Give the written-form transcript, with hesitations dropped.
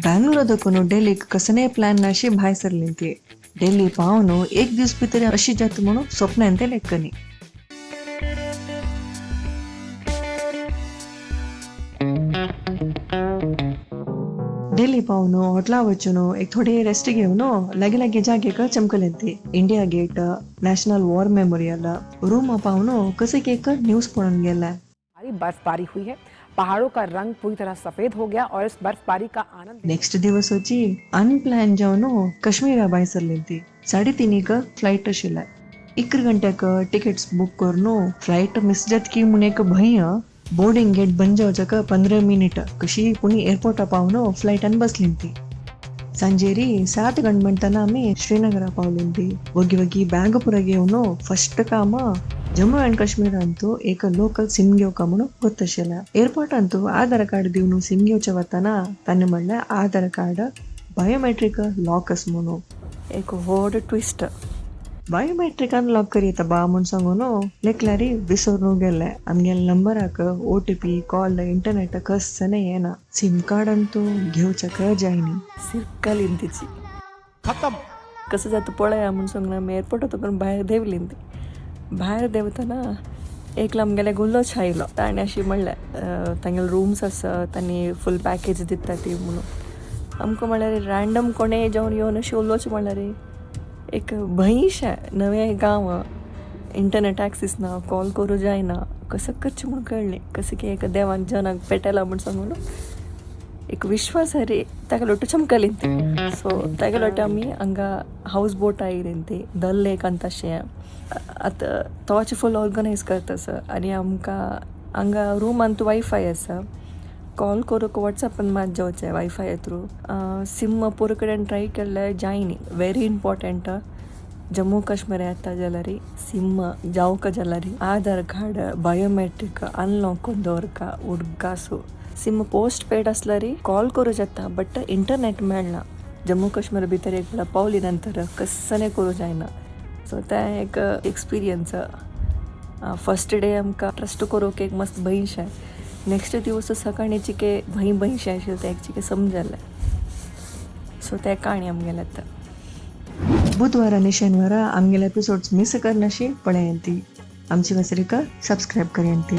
बेंगलोर दखून डेलीक कसने प्लॅन नाशी भायर सरली ती. डेली पावन एक दीस भितर अशी जाता म्हणून स्वप्नान ते लेखनी. डेली पावन हॉटला वचून एक थोडी रेस्ट घेवन लागी लागी जागेक चमकले ती. India Gate, National War Memorial, room पावन कसे एक न्यूज पळोवन गेले. भारी बर्फबारी हुई है. पहाड़ों का रंग पूरी तरह सफेद हो गया और इस बर्फबारी का आनंद नेक्स्ट दिवस वची अनप्लॅन जावन काश्मीरा भायर सरली ती. 3:30 फ्लायट आशिल्ले. 11 गंट्याक टिकेट्स बुक करून फ्लायट मिस जात की म्हूण एक भंय. बोर्डिंग गेट बंद जावच्याक 15 मिनिट कशी पुणी एअरपोर्टा पावन फ्लायटान बसली ती. सांजेरी 7 गंट म्हणटाना आमी श्रीनगरा पावली ती. वगी वगी बॅग पुरा घेवन फस्ट काम जम्मू अँड काश्मीरांतू एक लोकल सिम घेवका म्हणून गोत आशिल्लें. एअरपोर्टांतू आधार कार्ड दिवन सिम घेवचे वतना ताणें म्हणलें आधार कार्ड बायोमेट्रीक लॉक आसा म्हणून. एक व्हड ट्विस्ट. बायोमेट्रीक अनलॉक करयता बा म्हूण सांगून लेखल्यारी विसरून गेले. आमगेल्या नंबराक OTP, call, internet कसने येना. SIM card Antu घेवच्याक जायनी. सिरकलीन तिची खतम. कसं जाता पळया म्हूण सांगून आमी एअरपोर्टातून भायर देंवलीं ती. भायर देंवतना एकलो आमगेले गुल्लो आयलो. ताणें अशें म्हणलें तांगेले रूम्स आसा, तांणी फूल पॅकेज दिता ती म्हणून. आमकां म्हणल्यार रँडम कोणेय जेवन येवन अशें उलोवचें म्हणल्यार एक भंयशें. नवें गांव, इंटरनेट एक्सीस ना, कॉल करूं जायना, कसं करचें म्हूण कळ्ळें. कसं की एक देवान जनाक पेटयला म्हूण सांगून एक विश्वास रे ताका लोटू चमकली ती. सो ताका लोटे आमी हांगा हावस बोट आयली ती दल लेक अंत अशें. आतां तोच फूल ऑर्गनायज करता सर आनी आमकां हांगा रुमान वायफाय आसा. कॉल करूंक वॉट्सॅपान मात जावचें वायफाय थ्रू. सिम पोर कडेन ट्राय केल्लें जायनी. व्हेरी इम्पॉर्टंट, जम्मू काश्मीर येता जाल्यार सिम जावका जाल्यार आधार कार्ड बायोमेट्रीक अनलॉक करून दवरका उडगासू. सिम पोस्ट पेड आसल्यार कॉल करूं जाता बट इंटरनेट मेळना. जम्मू काश्मीर भितर एक वेळा पावली नंतर कसने करूं जायना. सो तें एक एक्सपिरियन्स. फर्स्ट डे आमकां ट्रस्ट करूंक एक मस्त भंयशें. नेक्स्ट दिवस सकाळीं चिके भंय भंयशें आशिल्लें तें एक चिके समजलें. सो तें काणी आमगेलें आतां. बुधवार आनी शेनवारा आमगेले एपिसोड्स मिस करनाशी पळयांती. आमची वसरिका सबस्क्रायब करयांती.